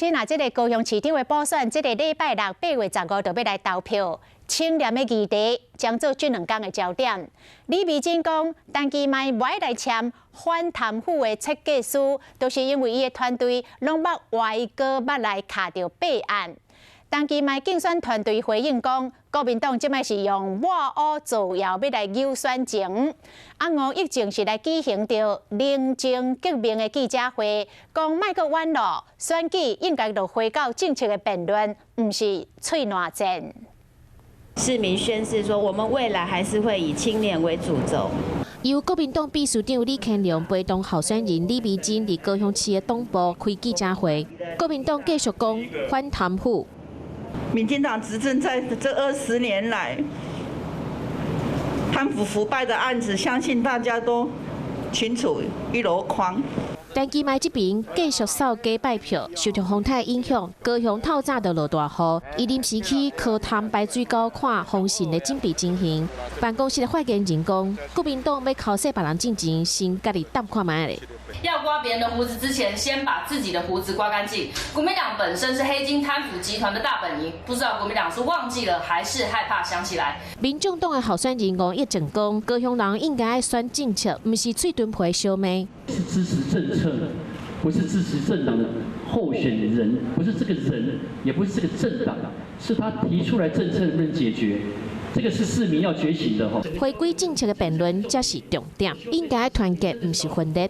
若這个高雄市長的補選，這个禮拜六8月15就欲來投票，清廉的議題將做這兩工的焦點。李眉蓁講，陳其邁無愛來簽反貪腐的切結書，都是因為伊的團隊攏捌歪哥捌來卡著弊案。陳其邁競選團隊回應講，國民黨這擺是用抹烏造謠欲來扭選情。啊，吳益政是來舉行著寧靜革命的記者會，講莫閣玩囉，選舉應該就回到政策的辯論，毋是喙瀾戰。市民宣示說，我們未來還是會以清廉為主軸。由國民黨秘書長李乾龍陪同候選人李眉蓁佇高雄市的黨部開記者會，國民黨繼續講反貪腐。民進黨執政在這20年來，貪腐腐敗的案子，相信大家都清楚一籮筐。陳其邁這邊繼續掃假拜票，受著風颱影響，高雄透早就落大雨，伊臨時去柯潭排水溝看封城的準備情形。辦公室的發言人講，國民黨欲剾洗別人進前，先家己撣看覓咧。要刮別人的鬍子之前，先把自己的鬍子刮乾淨。國民黨本身是黑金貪腐集團的大本營，不知道國民黨是忘記了還是害怕想起來。民眾黨的候選人吳益政講，高雄人應該愛選政策，毋是喙脣皮相罵。是支持政策，不是支持政黨的候選人，不是這個人，也不是這個政黨，是他提出來政策能不能解決？這個是市民要覺醒的吼。回歸政策的辯論才是重點，應該團結，毋是分裂。